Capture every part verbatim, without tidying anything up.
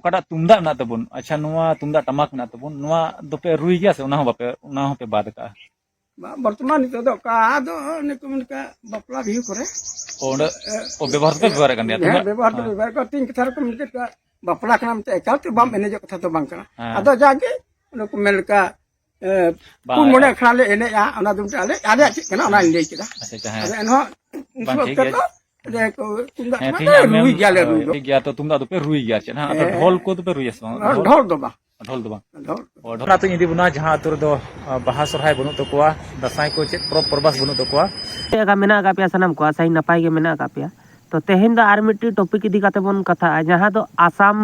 ᱚᱠᱟᱴᱟᱜ ᱛᱩᱢᱫᱟᱜ ᱢᱮᱱᱟᱜ ᱛᱟᱵᱚᱱ, ᱟᱪᱪᱷᱟ, ᱱᱚᱣᱟ ᱛᱩᱢᱫᱟᱜ ᱴᱟᱢᱟᱠ ᱢᱮᱱᱟᱜ ᱛᱟᱵᱚᱱ, ᱱᱚᱣᱟ ᱫᱚᱯᱮ ᱨᱩᱭ ᱜᱮᱭᱟ ᱥᱮ ᱚᱱᱟ ᱦᱚᱸ ᱵᱟᱯᱮ, ᱚᱱᱟ ᱦᱚᱸᱯᱮ ᱵᱟᱫ ᱠᱟᱜᱼᱟ? ᱵᱟ, ᱵᱚᱨᱛᱚᱢᱟᱱ ᱱᱤᱛᱚᱜ ᱫᱚ ᱚᱠᱟ ᱫᱚ ᱚᱱᱮ ᱠᱚ ᱢᱮᱱ ᱞᱮᱠᱟ ᱵᱟᱯᱞᱟ ᱵᱤᱦᱟᱹ ᱠᱚᱨᱮ᱾ ᱚ, ᱚᱸᱰᱮ, ᱚ, ᱵᱮᱵᱚᱦᱟᱨ ᱫᱚᱯᱮ ᱵᱮᱵᱚᱦᱟᱨᱮᱫ ᱠᱟᱱ ᱜᱮᱭᱟ? ᱦᱮᱸ, ᱛᱩᱢᱫᱟᱜ? ᱵᱮᱵᱚᱦᱟᱨ ᱫᱚ ᱦᱮᱸ᱾ ᱵᱮᱵᱚᱦᱟᱨ ᱠᱚ ᱛᱤᱱ ᱠᱟᱛᱷᱟ ᱨᱮᱠᱚ ᱢᱮᱱ ᱠᱮᱫ ᱠᱚᱣᱟ, ᱵᱟᱯᱞᱟ ᱠᱟᱱᱟᱢ ᱛᱮ ᱮᱠᱟᱞ ᱛᱮ ᱵᱟᱢ ᱮᱱᱮᱡᱚᱜ ᱠᱟᱛᱷᱟ ᱫᱚ ᱵᱟᱝ ᱠᱟᱱᱟ᱾ ᱦᱮᱸ᱾ ᱟᱫᱚ ᱡᱟᱜᱮ ᱚᱱᱮ ᱠᱚ ᱢᱮᱱ ᱞᱮᱠᱟ, ᱮ, ᱵᱟᱝ, ᱯᱩᱱ ᱢᱚᱬᱮ ᱟᱠᱷᱲᱟ ᱞᱮ ᱮᱱᱮᱡᱼᱟ, ᱚᱱᱟ ᱫᱚ ᱢᱤᱫᱴᱮᱱ ᱟᱞᱮ, ᱟᱞᱮᱭᱟᱜ ᱪᱮᱫ ᱠᱟᱱᱟ, ᱚᱱᱟᱧ ᱞᱟᱹᱭ ᱠᱮᱫᱟ᱾ ᱟᱪᱪᱷᱟ, ᱟᱪᱪᱷᱟ, ᱦᱮᱸ᱾ ᱟᱫᱚ ᱮᱱᱦᱚᱸ ᱩᱱ ᱵᱟᱝ, ᱥᱚᱢᱚᱭ ᱴᱷᱤᱠ ᱚᱠᱛᱮ ᱜᱮᱭᱟ᱾ ᱫᱚ ᱞᱟᱹᱭ ᱟᱠᱚ, ᱛᱩᱢᱫᱟᱜ ᱦᱮᱸ, ᱴᱟᱢᱟᱠ ᱴᱷᱤᱠ ᱫᱚ ᱜᱮᱭᱟ, ᱨᱩᱭ ᱟᱢᱮᱢ, ᱜᱮᱭᱟᱞᱮ, ᱨᱩᱭ ᱫᱚ᱾ ᱴᱷᱤᱠ ᱜᱮᱭᱟ, ᱛᱚ ᱛᱩᱢᱫᱟᱜ ᱫᱚᱯᱮ ᱨᱩᱭ ᱜᱮᱭᱟ ᱪᱮᱫ? ᱦᱮᱸ, ᱟᱫᱚ ᱦᱮᱸ, ᱰᱷᱚᱞ ᱦᱮᱸ᱾ ᱠᱚ ᱫᱚᱯᱮ ᱨᱩᱭᱟ ᱥᱮ ᱵᱟᱝ? ᱰᱷᱚᱞ? ᱰᱷᱚᱞ ᱫᱚ ᱵᱟᱝ᱾ ᱰᱷᱚᱞ ᱫᱚ ᱵᱟᱝ᱾ ᱰᱷᱚᱞ᱾ ᱚ, ᱰᱷᱚᱞ᱾ ᱚᱱᱟ ᱟᱹᱛᱩᱧ ᱤᱫᱤ ᱵᱚᱱᱟ, ᱡᱟᱦᱟᱸ ᱟᱹᱛᱩ ᱨᱮᱫᱚ, ᱟ, ᱵᱟᱦᱟ ᱥᱚᱨᱦᱟᱭ ᱵᱟᱹᱱᱩᱜ ᱛᱟᱠᱚᱣᱟ, ᱫᱟᱸᱥᱟᱭ ᱠᱚ ᱪᱮᱫ ᱯᱚᱨᱚᱵᱽ ᱯᱚᱨᱵᱟᱥ ᱵᱟᱹᱱᱩᱜ ᱛᱟᱠᱚᱣᱟ᱾ ᱪᱮᱫ ᱞᱮᱠᱟ ᱢᱮᱱᱟᱜ ᱟᱠᱟᱫ ᱯᱮᱭᱟ ᱥᱟᱱᱟᱢ ᱠᱚ? ᱟᱥᱟᱧ ᱱᱟᱯᱟᱭ ᱜᱮ ᱢᱮᱱᱟᱜ ᱟᱠᱟᱫ ᱯᱮᱭᱟ᱾ ᱛᱚ, ᱛᱮᱦᱮᱧ ᱫᱚ ᱟᱨ ᱢᱤᱫᱴᱤᱡ topic ᱤᱫᱤ ᱠᱟᱛᱮ ᱵᱚᱱ ᱠᱟᱛᱷᱟᱜᱼᱟ, ᱡᱟᱦᱟᱸ ᱫᱚ ᱟᱥᱟᱢ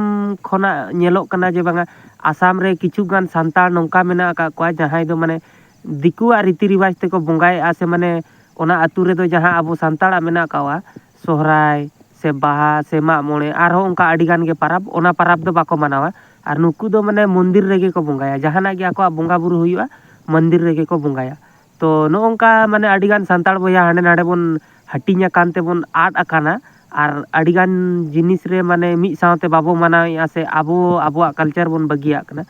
ᱠᱷᱚᱱᱟᱜ ᱧᱮᱞᱚᱜ ᱠᱟᱱᱟ ᱡᱮ ᱵᱟᱝᱟ, ᱟᱥᱟᱢ ᱨᱮ ᱠᱤᱪᱷᱩ ᱜᱟᱱ ᱥᱟᱱᱛᱟᱲ ᱱᱚᱝᱠᱟ ᱢᱮᱱᱟᱜ ᱟᱠᱟᱫ ᱠᱚᱣᱟ, ᱡᱟᱦᱟᱸᱭ ᱫᱚ ᱢᱟᱱᱮ ᱫᱤᱠᱩᱣᱟᱜ ᱨᱤᱛᱤ ᱨᱮᱣᱟᱡᱽ ᱛᱮᱠᱚ ᱵᱚᱸᱜᱟᱭᱮᱫᱼᱟ, ᱥᱮ ᱢᱟᱱᱮ ᱚᱱᱟ ᱟᱹᱛᱩ ᱨᱮᱫᱚ ᱡᱟᱦᱟᱸ ᱟᱵᱚ ᱥᱟᱱᱛᱟᱲᱟᱜ ᱢᱮᱱᱟᱜ ᱟᱠᱟᱫᱼᱟ, ᱥᱚᱦᱨᱟᱭ ᱥᱮ ᱵᱟᱦᱟ ᱥᱮ ᱢᱟᱜ ᱢᱚᱬᱮ, ᱟᱨᱦᱚᱸ ᱚᱱᱠᱟ ᱟᱹᱰᱤ ᱜᱟᱱ ᱜᱮ ᱯᱟᱨᱟᱵᱽ, ᱚᱱᱟ ᱯᱟᱨᱟᱵᱽ ᱫᱚ ᱵᱟᱠᱚ ᱢᱟᱱᱟᱣᱟ᱾ ᱟᱨ ᱱᱩᱠᱩ ᱫᱚ ᱢᱟᱱᱮ ᱢᱚᱱᱫᱤᱨ ᱨᱮᱜᱮ ᱠᱚ ᱵᱚᱸᱜᱟᱭᱟ, ᱡᱟᱦᱟᱱᱟᱜ ᱜᱮ ᱟᱠᱚᱣᱟᱜ ᱵᱚᱸᱜᱟ ᱵᱩᱨᱩ ᱦᱩᱭᱩᱜᱼᱟ, ᱢᱚᱱᱫᱤᱨ ᱨᱮᱜᱮ ᱠᱚ ᱵᱚᱸᱜᱟᱭᱟ᱾ ᱛᱚ, ᱱᱚᱜᱼᱚ ᱱᱚᱝᱠᱟ ᱢᱟᱱᱮ ᱟᱹᱰᱤ ᱜᱟᱱ ᱥᱟᱱᱛᱟᱲ ᱵᱚᱭᱦᱟ ᱦᱟᱸᱰᱮ ᱱᱟᱰᱮ ᱵᱚᱱ ᱦᱟᱹᱴᱤᱧ ᱟᱠᱟᱱ ᱛᱮᱵᱚᱱ ᱟᱫ ᱟᱠᱟᱱᱟ, ᱟᱨ ᱟᱹᱰᱤ ᱜᱟᱱ ᱡᱤᱱᱤᱥ ᱨᱮ ᱢᱟᱱᱮ ᱢᱤᱫ ᱥᱟᱶᱛᱮ ᱵᱟᱵᱚ ᱢᱟᱱᱟᱣᱮᱫᱼᱟ, ᱥᱮ ᱟᱵᱚ ᱟᱵᱚᱣᱟᱜ culture ᱵᱚᱱ ᱵᱟᱹᱜᱤᱭᱟᱜ ᱠᱟᱱᱟ᱾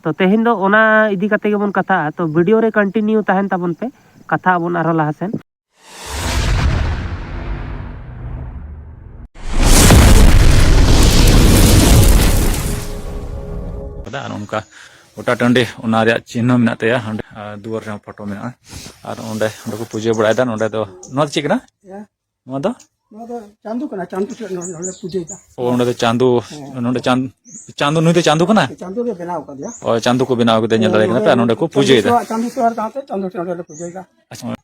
ᱛᱚ, ᱛᱮᱦᱮᱧ ᱫᱚ ᱚᱱᱟ ᱤᱫᱤ ᱠᱟᱛᱮ ᱜᱮᱵᱚᱱ ᱠᱟᱛᱷᱟᱜᱼᱟ᱾ ᱛᱚ, video ᱨᱮ continue ᱛᱟᱦᱮᱱ ᱛᱟᱵᱚᱱ ᱯᱮ, ᱠᱟᱛᱷᱟᱜ ᱟᱵᱚᱱ ᱟᱨᱦᱚᱸ ᱞᱟᱦᱟ ᱥᱮᱱ᱾ ᱟᱨ ᱚᱱᱠᱟ ᱜᱚᱴᱟ ᱴᱟᱺᱰᱤ ᱚᱱᱟ ᱨᱮᱭᱟᱜ ᱪᱤᱱᱦᱟᱹ ᱢᱮᱱᱟᱜ ᱛᱟᱭᱟ᱾ ᱚᱸᱰᱮ, ᱟᱨ ᱫᱩᱣᱟᱹᱨ ᱨᱮᱦᱚᱸ ᱯᱷᱳᱴᱳ ᱢᱮᱱᱟᱜᱼᱟ᱾ ᱟᱨ ᱚᱸᱰᱮ, ᱚᱸᱰᱮ ᱠᱚ ᱯᱩᱡᱟᱹ ᱵᱟᱲᱟᱭᱮᱫᱟ᱾ ᱱᱚᱸᱰᱮ ᱫᱚ, ᱱᱚᱣᱟ ᱫᱚ ᱪᱮᱫ ᱠᱟᱱᱟ? ᱦᱮᱸ᱾ ᱱᱚᱣᱟ ᱫᱚ? ᱱᱚᱣᱟ ᱫᱚ ᱪᱟᱸᱫᱚ ᱠᱟᱱᱟ, ᱪᱟᱸᱫᱚ ᱴᱷᱮᱱ ᱱᱚᱰᱮ, ᱱᱚᱰᱮ ᱯᱩᱡᱟᱹᱭᱮᱫᱟ᱾ ᱚ, ᱚᱸᱰᱮ ᱫᱚ ᱪᱟᱸᱫᱚ, ᱦᱮᱸ᱾ ᱱᱚᱸᱰᱮ ᱪᱟᱸᱫ-, ᱪᱟᱸᱫᱚ, ᱱᱩᱭ ᱫᱚ ᱪᱟᱸᱫᱚ ᱠᱟᱱᱟ? ᱪᱟᱸᱫᱚ ᱜᱮ ᱵᱮᱱᱟᱣ ᱠᱟᱫᱮᱭᱟ᱾ ᱚ, ᱪᱟᱸᱫᱚ ᱠᱚ ᱵᱮᱱᱟᱣ ᱠᱟᱫᱮᱭᱟ, ᱧᱮᱞ ᱫᱟᱲᱮᱭᱟᱜ ᱠᱟᱱᱟ ᱯᱮ, ᱟᱨ ᱱᱚᱸᱰᱮ ᱠᱚ ᱯᱩᱡᱟᱹᱭᱮᱫᱟ᱾ ᱪᱟᱸᱫᱚ ᱛᱚᱣᱟᱨ ᱠᱟᱱᱛᱮ ᱪᱟᱸᱫᱚ ᱴᱷᱮᱱ ᱱᱚᱰᱮ ᱞᱮ ᱯᱩᱡᱟᱹᱭᱮᱫᱟ᱾ ᱟᱪᱪᱷᱟ᱾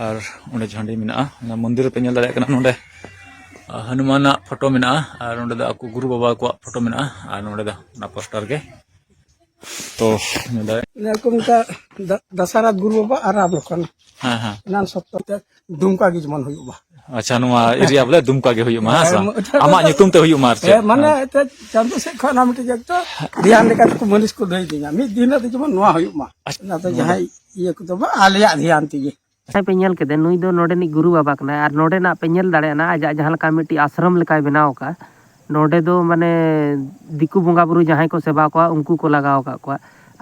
ᱟᱨ ᱚᱸᱰᱮ ᱡᱷᱟᱹᱱᱰᱤ ᱢᱮᱱᱟᱜᱼᱟ, ᱚᱱᱟ ᱢᱚᱱᱫᱤᱨ ᱨᱮᱯᱮ ᱧᱮᱞ ᱫᱟᱲᱮᱭᱟᱜ ᱠᱟᱱᱟ᱾ ᱱᱚᱸᱰᱮ, ᱟ, ᱦᱚᱱᱩᱢᱟᱱᱟᱜ ᱯᱷᱳᱴᱳ ᱢᱮᱱᱟᱜᱼᱟ, ᱟᱨ ᱱᱚᱸᱰᱮ ᱫᱚ ᱟᱠᱚ ᱜᱩᱨᱩ ᱵᱟᱵᱟ ᱠᱚᱣᱟᱜ ᱯᱷᱳᱴᱳ ᱢᱮᱱᱟᱜᱼᱟ, ᱟᱨ ᱱᱚᱸᱰᱮ ᱫᱚ ᱚᱱᱟ ᱯᱳᱥᱴᱟᱨ ᱜᱮ᱾ ᱛᱚ, ᱧᱮᱞ ᱫᱟᱲᱮᱭᱟᱜ ᱚᱱᱟ ᱠᱚ ᱢᱮᱛᱟᱜᱼᱟ ᱫᱟ-, ᱫᱟᱥᱟᱨᱟᱛ ᱜᱩᱨᱩ ᱵᱟᱵᱟ ᱟᱨ ᱨᱟᱢ ᱞᱚᱠᱷᱚᱱ᱾ ᱦᱮᱸ, ᱦᱮᱸ᱾ ᱮᱱᱟᱱ ᱥᱚᱠᱛᱚ ᱛᱮ ᱫᱩᱢᱠᱟ ᱜᱮ ᱡᱮᱢᱚᱱ ᱦᱩᱭᱩᱜ ᱢᱟ᱾ ᱟᱪᱪᱷᱟ, ᱱᱚᱣᱟ area ᱵᱚᱞᱮ ᱫᱩᱢᱠᱟ ᱜᱮ ᱦᱩᱭᱩᱜ ᱢᱟ, ᱦᱮᱸ ᱥᱮ ᱵᱟᱝ? ᱦᱮᱸ, ᱟᱢᱟᱜ ᱧᱩᱛᱩᱢ ᱛᱮ ᱦᱩᱭᱩᱜ ᱢᱟ, ᱟᱨ ᱪᱮᱫ? ᱦᱮᱸ, ᱢᱟᱱᱮ, ᱦᱮᱸ᱾ ᱮᱱᱛᱮᱫ ᱪᱟᱸᱫᱚ ᱥᱮᱫ ᱠᱷᱚᱱ ᱚᱱᱟ ᱢᱤᱫᱴᱮᱡ ᱮᱠᱴᱩ ᱫᱷᱮᱭᱟᱱ ᱞᱮᱠᱟ ᱛᱮᱠᱚ ᱢᱟᱹᱞᱤᱥ ᱠᱚ ᱞᱟᱹᱭ ᱫᱤᱧᱟ, ᱢᱤᱫ ᱫᱤᱱ ᱦᱤᱞᱳᱜ ᱫᱚ ᱡᱮᱢᱚᱱ ᱱᱚᱣᱟ ᱦᱩᱭᱩᱜ ᱢᱟ᱾ ᱟᱪᱪᱷᱟ, ᱚᱱᱟ ᱫᱚ ᱱᱚᱣᱟ ᱫᱚ ᱡᱟᱦᱟᱸᱭ ᱤᱭᱟᱹ ᱠᱚᱫᱚ ᱵᱟᱝ, ᱟᱞᱮᱭᱟᱜ ᱫᱷᱮᱭᱟᱱ ᱛᱮᱜᱮ᱾ ᱡᱟᱦᱟᱸᱭ ᱯᱮ ᱧᱮᱞ ᱠᱮᱫᱮ, ᱱᱩᱭ ᱫᱚ ᱱᱚᱰᱮᱱᱤᱡ ᱜᱩᱨᱩ ᱵᱟᱵᱟ ᱠᱟᱱᱟᱭ, ᱟᱨ ᱱᱚᱰᱮᱱᱟᱜ ᱯᱮ ᱧᱮᱞ ᱫᱟᱲᱮᱭᱟᱜᱼᱟ, ᱟᱡᱟᱜ ᱡᱟᱦᱟᱸ ᱞᱮᱠᱟ ᱢᱤᱫᱴᱤᱡ ᱟᱥᱨᱚᱢ ᱞᱮᱠᱟᱭ ᱵᱮᱱᱟᱣ ᱟᱠᱟᱫᱼᱟ᱾ ᱱᱚᱰᱮ ᱫᱚ ᱢᱟᱱᱮ ᱫᱤᱠᱩ ᱵᱚᱸᱜᱟ ᱵᱩᱨᱩ ᱡᱟᱦᱟᱸᱭ ᱠᱚ ᱥᱮᱵᱟ ᱠᱚᱣᱟ, ᱩᱱᱠᱩ ᱠᱚ ᱞᱟᱜᱟᱣ ᱟᱠᱟᱫ ᱠᱚᱣᱟ᱾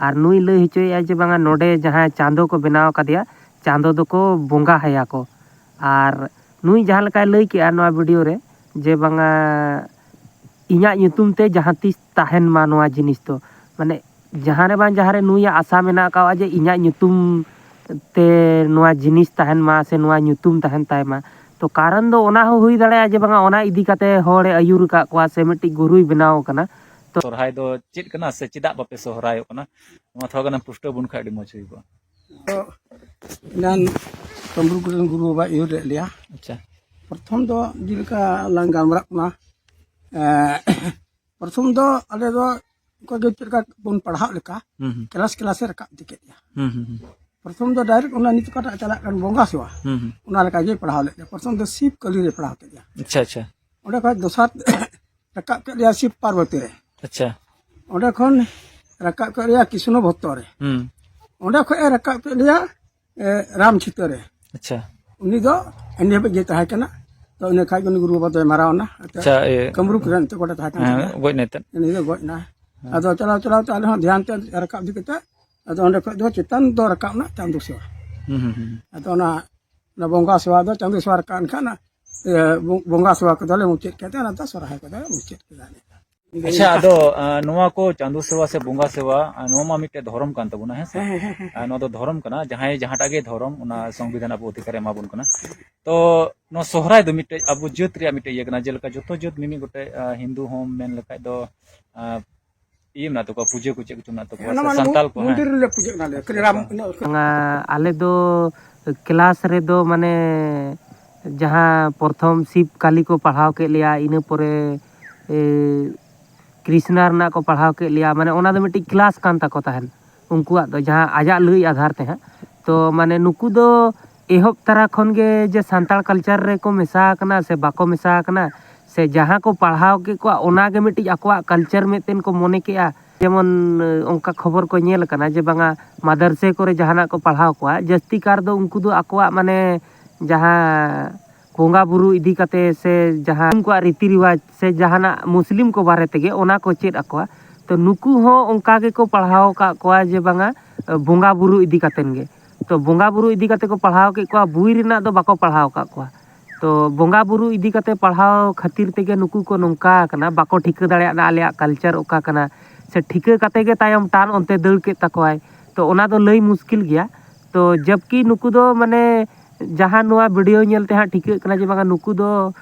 ᱟᱨ ᱱᱩᱭ ᱞᱟᱹᱭ ᱦᱚᱪᱚᱭᱮᱫᱼᱟ ᱡᱮ ᱵᱟᱝᱟ, ᱱᱚᱰᱮ ᱡᱟᱦᱟᱸᱭ ᱪᱟᱸᱫᱚ ᱠᱚ ᱵᱮᱱᱟᱣ ᱟᱠᱟᱫᱮᱭᱟ, ᱪᱟᱸᱫᱚ ᱫᱚᱠᱚ ᱵᱚᱸᱜᱟ ᱦᱟᱭᱟ ᱠᱚ᱾ ᱟᱨ ᱱᱩᱭ ᱡᱟᱦᱟᱸ ᱞᱮᱠᱟᱭ ᱞᱟᱹᱭ ᱠᱮᱜᱼᱟ ᱱᱚᱣᱟ ᱵᱷᱤᱰᱤᱭᱳ ᱨᱮ, ᱡᱮ ᱵᱟᱝᱟ, ᱤᱧᱟᱹᱜ ᱧᱩᱛᱩᱢ ᱛᱮ ᱡᱟᱦᱟᱸ ᱛᱤᱥ ᱛᱟᱦᱮᱱ ᱢᱟ ᱱᱚᱣᱟ ᱡᱤᱱᱤᱥ ᱫᱚ, ᱢᱟᱱᱮ ᱡᱟᱦᱟᱸ ᱨᱮ ᱵᱟᱝ ᱡᱟᱦᱟᱸ ᱨᱮ ᱱᱩᱭᱟᱜ ᱟᱥᱟ ᱢᱮᱱᱟᱜ ᱟᱠᱟᱫᱼᱟ ᱡᱮ ᱤᱧᱟᱹᱜ ᱧᱩᱛᱩᱢ ᱛᱮ ᱱᱚᱣᱟ ᱡᱤᱱᱤᱥ ᱛᱟᱦᱮᱱ ᱢᱟ ᱥᱮ ᱱᱚᱣᱟ ᱧᱩᱛᱩᱢ ᱛᱟᱦᱮᱱ ᱛᱟᱭ ᱢᱟ᱾ ᱛᱚ ᱠᱟᱨᱚᱱ ᱫᱚ ᱚᱱᱟ ᱦᱚᱸ ᱦᱩᱭ ᱫᱟᱲᱮᱭᱟᱜᱼᱟ ᱡᱮ ᱵᱟᱝᱟ, ᱚᱱᱟ ᱤᱫᱤ ᱠᱟᱛᱮ ᱦᱚᱲᱮ ᱟᱹᱭᱩᱨ ᱟᱠᱟᱫ ᱠᱚᱣᱟ ᱥᱮ ᱢᱤᱫᱴᱤᱡ ᱜᱩᱨᱩᱭ ᱵᱮᱱᱟᱣ ᱟᱠᱟᱱᱟ᱾ ᱛᱚ ᱥᱚᱨᱦᱟᱭ ᱫᱚ ᱪᱮᱫ ᱠᱟᱱᱟ ᱥᱮ ᱪᱮᱫᱟᱜ ᱵᱟᱯᱮ ᱥᱚᱦᱨᱟᱭᱚᱜ ᱠᱟᱱᱟ, ᱱᱚᱣᱟ ᱛᱷᱚᱲᱟ ᱜᱟᱱᱮᱢ ᱯᱩᱥᱴᱟᱹᱣ ᱵᱚᱱ ᱠᱷᱟᱱ ᱟᱹᱰᱤ ᱢᱚᱡᱽ ᱦᱩᱭ ᱠᱚᱜᱼᱟ᱾ ᱛᱚ ᱮᱱᱟᱱ ᱛᱚᱢᱵᱨᱩ ᱠᱚᱨᱮᱱ ᱜᱩᱨᱩ ᱵᱟᱵᱟᱭ ᱟᱹᱭᱩᱨ ᱞᱮᱫ ᱞᱮᱭᱟ᱾ ᱟᱪᱪᱷᱟ᱾ ᱯᱨᱚᱛᱷᱚᱢ ᱫᱚ ᱡᱮᱞᱮᱠᱟ ᱞᱟᱝ ᱜᱟᱞᱢᱟᱨᱟᱜ ᱠᱟᱱᱟ, ᱮᱸ, ᱯᱨᱚᱛᱷᱚᱢ ᱫᱚ ᱟᱞᱮ ᱫᱚ ᱚᱱᱠᱟ ᱜᱮ ᱪᱮᱫ ᱞᱮᱠᱟ ᱵᱚᱱ ᱯᱟᱲᱦᱟᱜ ᱞᱮᱠᱟ, ᱦᱩᱸ, ᱦᱩᱸ᱾ ᱠᱮᱞᱟᱥ ᱠᱮᱞᱟᱥ ᱮ ᱨᱟᱠᱟᱵ ᱤᱫᱤ ᱠᱮᱫ ᱞᱮᱭᱟ᱾ ᱦᱩᱸ, ᱦᱩᱸ, ᱦᱩᱸ᱾ ᱯᱨᱚᱛᱷᱚᱢ ᱫᱚ ᱰᱟᱭᱨᱮᱠᱴ ᱚᱱᱟ ᱱᱤᱛ ᱚᱠᱟᱴᱟᱜ ᱪᱟᱞᱟᱜ ᱠᱟᱱ ᱵᱚᱸᱜᱟ ᱥᱮᱵᱟ, ᱦᱩᱸ, ᱦᱩᱸ᱾ ᱚᱱᱟ ᱞᱮᱠᱟ ᱜᱮ ᱯᱟᱲᱦᱟᱣ ᱞᱮᱫ ᱞᱮᱭᱟ᱾ ᱯᱨᱚᱛᱷᱚᱢ ᱫᱚ ᱥᱤᱵ ᱠᱟᱹᱞᱤ ᱨᱮ ᱯᱟᱲᱦᱟᱣ ᱠᱮᱫ ᱞᱮᱭᱟ᱾ ᱟᱪᱪᱷᱟ, ᱟᱪᱪᱷᱟ᱾ ᱚᱸᱰᱮ ᱠᱷᱚᱡ ᱫᱚᱥᱟᱨ ᱨᱟᱠᱟᱵ ᱠᱮᱫ ᱞᱮᱭᱟ ᱥᱤᱵ ᱯᱟᱨᱵᱚᱛᱤ ᱨᱮ᱾ ᱟᱪᱪᱷᱟ᱾ ᱚᱸᱰᱮ ᱠᱷᱚᱱ ᱨᱟᱠᱟᱵ ᱠᱮᱫ ᱞᱮᱭᱟ ᱠᱨᱤᱥᱱᱚ ᱵᱷᱚᱠᱛᱚ ᱨᱮ᱾ ᱦᱩᱸ᱾ ᱚᱸᱰᱮ ᱠᱷᱚᱡ ᱮ ᱨᱟᱠᱟᱵ ᱠᱮᱫ ᱞᱮᱭᱟ, ᱮ, ᱨᱟᱢ ᱪᱷᱤᱛᱟᱹ ᱨᱮ᱾ ᱟᱪᱪᱷᱟ᱾ ᱩᱱᱤ ᱫᱚ ᱮᱱ ᱦᱟᱹᱵᱤᱡ ᱜᱮ ᱛᱟᱦᱮᱸ ᱠᱟᱱᱟ᱾ ᱛᱚ ᱤᱱᱟᱹ ᱠᱷᱟᱡ ᱜᱮ ᱩᱱᱤ ᱜᱩᱨᱩ ᱵᱟᱵᱟ ᱫᱚᱭ ᱢᱟᱨᱟᱣ ᱮᱱᱟ᱾ ᱮᱱᱛᱮ ᱟᱪᱪᱷᱟ, ᱤᱭᱟᱹ, ᱠᱟᱢᱨᱩ ᱠᱚᱨᱮ ᱮᱱᱛᱮ ᱚᱠᱚᱭ ᱴᱟᱜ ᱛᱟᱦᱮᱸ ᱠᱟᱱ ᱦᱮᱸ, ᱛᱟᱞᱮᱭᱟ᱾ ᱜᱚᱡ ᱱᱟ ᱮᱱᱛᱮᱫ᱾ ᱩᱱᱤ ᱫᱚ ᱜᱚᱡ ᱮᱱᱟ᱾ ᱦᱮᱸ᱾ ᱟᱫᱚ ᱪᱟᱞᱟᱣ ᱪᱟᱞᱟᱣ ᱛᱮ ᱟᱞᱮ ᱦᱚᱸ ᱫᱷᱮᱭᱟᱱ ᱛᱮ ᱨᱟᱠᱟᱵ ᱤᱫᱤ ᱠᱟᱛᱮ, ᱟᱫᱚ ᱚᱸᱰᱮ ᱠᱷᱚᱡ ᱫᱚ ᱪᱮᱛᱟᱱ ᱫᱚ ᱨᱟᱠᱟᱵ ᱮᱱᱟ ᱪᱟᱸᱫᱚ ᱥᱮᱣᱟ᱾ ᱦᱩᱸ, ᱦᱩᱸ, ᱦᱩᱸ᱾ ᱟᱫᱚ ᱚᱱᱟ, ᱚᱱᱟ ᱵᱚᱸᱜᱟ ᱥᱮᱣᱟ ᱫᱚ ᱪᱟᱸᱫᱚ ᱥᱮᱣᱟ ᱨᱟᱠᱟᱵ ᱮᱱ ᱠᱷᱟᱱ, ᱤᱭᱟᱹ, ᱵᱚ-, ᱵᱚᱸᱜᱟ ᱥᱮᱣᱟ ᱠᱚᱫᱚᱞᱮ ᱢᱩᱪᱟᱹᱫ ᱠᱮᱫ ᱛᱮ, ᱚᱱᱟ ᱫᱚ ᱥᱚᱨᱦᱟᱭ ᱠᱚᱫᱚᱞᱮ ᱢᱩᱪᱟᱹᱫ ᱠᱮᱫᱟ᱾ ᱟᱪᱪᱷᱟ, ᱟᱫᱚ, ᱟ, ᱱᱚᱣᱟ ᱠᱚ ᱪᱟᱸᱫᱚ ᱥᱮᱣᱟ ᱥᱮ ᱵᱚᱸᱜᱟ ᱥᱮᱣᱟ, ᱟ, ᱱᱚᱣᱟ ᱢᱟ ᱢᱤᱫᱴᱮᱡ ᱫᱷᱚᱨᱚᱢ ᱠᱟᱱ ᱛᱟᱵᱚᱱᱟ, ᱦᱮᱸ ᱥᱮ? ᱦᱮᱸ, ᱦᱮᱸ, ᱦᱮᱸ᱾ ᱟ, ᱱᱚᱣᱟ ᱫᱚ ᱫᱷᱚᱨᱚᱢ ᱠᱟᱱᱟ, ᱡᱟᱦᱟᱸᱭ ᱡᱟᱦᱟᱸᱴᱟᱜ ᱜᱮ ᱫᱷᱚᱨᱚᱢ, ᱚᱱᱟ ᱥᱚᱝᱵᱤᱫᱷᱟᱱ ᱟᱵᱚ ᱚᱫᱷᱤᱠᱟᱨᱮ ᱮᱢᱟ ᱵᱚᱱ ᱠᱟᱱᱟ᱾ ᱛᱚ ᱱᱚᱣᱟ ᱥᱚᱦᱨᱟᱭ ᱫᱚ ᱢᱤᱫᱴᱮᱡ ᱟᱵᱚ ᱡᱟᱹᱛ ᱨᱮᱭᱟᱜ ᱢᱤᱫᱴᱮᱡ ᱤᱭᱟᱹ ᱠᱟᱱᱟ, ᱡᱮᱞᱮᱠᱟ ᱡᱚᱛᱚ ᱡᱟᱹᱛ ᱢᱤᱢᱤᱫ ᱜᱚᱴᱮᱡ, ᱟ, ᱦᱤᱱᱫᱩ ᱦᱚᱸᱢ ᱢᱮᱱ ᱞᱮᱠᱷᱟᱡ ᱫᱚ, ᱟ, ᱤᱭᱟᱹ ᱢᱮᱱᱟᱜ ᱛᱟᱠᱚᱣᱟ, ᱯᱩᱡᱟᱹ ᱠᱚ ᱪᱮᱫ ᱠᱚᱪᱚ ᱢᱮᱱᱟᱜ ᱛᱟᱠᱚᱣᱟ, ᱦᱮᱸ, ᱚᱱᱟ ᱥᱮ ᱢᱟ ᱥᱟᱱᱛᱟᱞ ᱠᱚ, ᱦᱮᱸ᱾ ᱢᱚᱱᱫᱤᱨ ᱨᱮᱞᱮ ᱯᱩᱡᱟᱹᱜ ᱠᱟᱱᱟᱞᱮ, ᱠᱷᱟᱹᱞᱤ ᱨᱟᱢ ᱟᱪᱪᱷᱟ᱾ ᱤᱱᱟᱹ ᱵᱟᱝᱟ, ᱟᱞᱮ ᱫᱚ ᱠᱞᱟᱥ ᱨᱮᱫᱚ ᱢᱟᱱᱮ ᱡᱟᱦᱟᱸ ᱯᱨᱚᱛᱷᱚᱢ ᱥᱤᱵ ᱠᱟᱹᱞᱤ ᱠᱚ ᱯᱟᱲᱦᱟᱣ ᱠᱮᱫ ᱞᱮᱭᱟ, ᱤᱱᱟᱹ ᱯᱚᱨᱮ, ᱮ, ᱠᱨᱤᱥᱱᱟ ᱨᱮᱱᱟᱜ ᱠᱚ ᱯᱟᱲᱦᱟᱣ ᱠᱮᱫ ᱞᱮᱭᱟ, ᱢᱟᱱᱮ ᱚᱱᱟ ᱫᱚ ᱢᱤᱫᱴᱤᱡ ᱠᱞᱟᱥ ᱠᱟᱱ ᱛᱟᱠᱚ ᱛᱟᱦᱮᱸᱱ ᱩᱱᱠᱩᱣᱟᱜ ᱫᱚ, ᱡᱟᱦᱟᱸ ᱟᱡᱟᱜ ᱞᱟᱹᱭ ᱟᱫᱷᱟᱨ ᱛᱮ ᱦᱟᱸᱜ᱾ ᱛᱚ ᱢᱟᱱᱮ ᱱᱩᱠᱩ ᱫᱚ ᱮᱦᱚᱵ ᱛᱟᱨᱟ ᱠᱷᱚᱱ ᱜᱮ ᱡᱮ ᱥᱟᱱᱛᱟᱲ ᱠᱟᱞᱪᱟᱨ ᱨᱮᱠᱚ ᱢᱮᱥᱟ ᱟᱠᱟᱱᱟ ᱥᱮ ᱵᱟᱠᱚ ᱢᱮᱥᱟ ᱟᱠᱟᱱᱟ, ᱥᱮ ᱡᱟᱦᱟᱸ ᱠᱚ ᱯᱟᱲᱦᱟᱣ ᱠᱮᱫ ᱠᱚᱣᱟ ᱚᱱᱟ ᱜᱮ ᱢᱤᱫᱴᱤᱡ ᱟᱠᱚᱣᱟᱜ ᱠᱟᱞᱪᱟᱨ ᱢᱮᱱᱛᱮ ᱠᱚ ᱢᱚᱱᱮ ᱠᱮᱜᱼᱟ᱾ ᱡᱮᱢᱚᱱ, ᱚᱱᱠᱟ ᱠᱷᱚᱵᱚᱨ ᱠᱚ ᱧᱮᱞ ᱟᱠᱟᱱᱟ ᱡᱮ ᱵᱟᱝᱟ ᱢᱟᱫᱟᱨᱥᱮ ᱠᱚᱨᱮ ᱡᱟᱦᱟᱱᱟᱜ ᱠᱚ ᱯᱟᱲᱦᱟᱣ ᱠᱚᱣᱟ, ᱡᱟᱹᱥᱛᱤ ᱠᱟᱨ ᱫᱚ ᱩᱱᱠᱩ ᱫᱚ ᱟᱠᱚᱣᱟᱜ ᱢᱟᱱᱮ ᱡᱟᱦᱟᱸ ᱵᱚᱸᱜᱟ ᱵᱩᱨᱩ ᱤᱫᱤ ᱠᱟᱛᱮ ᱥᱮ ᱡᱟᱦᱟᱸ ᱩᱱᱠᱩᱣᱟᱜ ᱨᱤᱛᱤ ᱨᱮᱣᱟᱡᱽ ᱥᱮ ᱡᱟᱦᱟᱱᱟᱜ ᱢᱩᱥᱞᱤᱢ ᱠᱚ ᱵᱟᱨᱮ ᱛᱮᱜᱮ ᱚᱱᱟ ᱠᱚ ᱪᱮᱫ ᱟᱠᱚᱣᱟ᱾ ᱛᱚ ᱱᱩᱠᱩ ᱦᱚᱸ ᱚᱱᱠᱟ ᱜᱮᱠᱚ ᱯᱟᱲᱦᱟᱣ ᱟᱠᱟᱫ ᱠᱚᱣᱟ ᱡᱮ ᱵᱟᱝᱟ, ᱵᱚᱸᱜᱟ ᱵᱩᱨᱩ ᱤᱫᱤ ᱠᱟᱛᱮᱱ ᱜᱮ᱾ ᱛᱚ ᱵᱚᱸᱜᱟ ᱵᱩᱨᱩ ᱤᱫᱤ ᱠᱟᱛᱮ ᱠᱚ ᱯᱟᱲᱦᱟᱣ ᱠᱮᱫ ᱠᱚᱣᱟ, ᱵᱳᱭ ᱨᱮᱱᱟᱜ ᱫᱚ ᱵᱟᱠᱚ ᱯᱟᱲᱦᱟᱣ ᱟᱠᱟᱫ ᱠᱚᱣᱟ᱾ ᱛᱚ ᱵᱚᱸᱜᱟ ᱵᱩᱨᱩ ᱤᱫᱤ ᱠᱟᱛᱮ ᱯᱟᱲᱦᱟᱣ ᱠᱷᱟᱹᱛᱤᱨ ᱛᱮᱜᱮ ᱱᱩᱠᱩ ᱠᱚ ᱱᱚᱝᱠᱟ ᱟᱠᱟᱱᱟ, ᱵᱟᱠᱚ ᱴᱷᱤᱠᱟᱹ ᱫᱟᱲᱮᱭᱟᱜᱼᱟ ᱟᱞᱮᱭᱟᱜ ᱠᱟᱞᱪᱟᱨ ᱚᱠᱟ ᱠᱟᱱᱟ, ᱥᱮ ᱴᱷᱤᱠᱟᱹ ᱠᱟᱛᱮ ᱜᱮ ᱛᱟᱭᱚᱢ ᱴᱟᱱ ᱚᱱᱛᱮ ᱫᱟᱹᱲ ᱠᱮᱫ ᱛᱟᱠᱚᱣᱟᱭ᱾ ᱛᱚ ᱚᱱᱟ ᱫᱚ ᱞᱟᱹᱭ ᱢᱩᱥᱠᱤᱞ ᱜᱮᱭᱟ᱾ ᱛᱚ ᱡᱟᱵᱠᱤ ᱱᱩᱠᱩ ᱫᱚ ᱢᱟᱱᱮ ᱡᱟᱦᱟᱸ ᱱᱚᱣᱟ ᱵᱷᱤᱰᱤᱭᱳ ᱧᱮᱞ ᱛᱮ ᱦᱟᱸᱜ ᱴᱷᱤᱠᱟᱹᱜ ᱠᱟᱱᱟ ᱡᱮ ᱵᱟᱝᱟ ᱱᱩᱠᱩ ᱫᱚ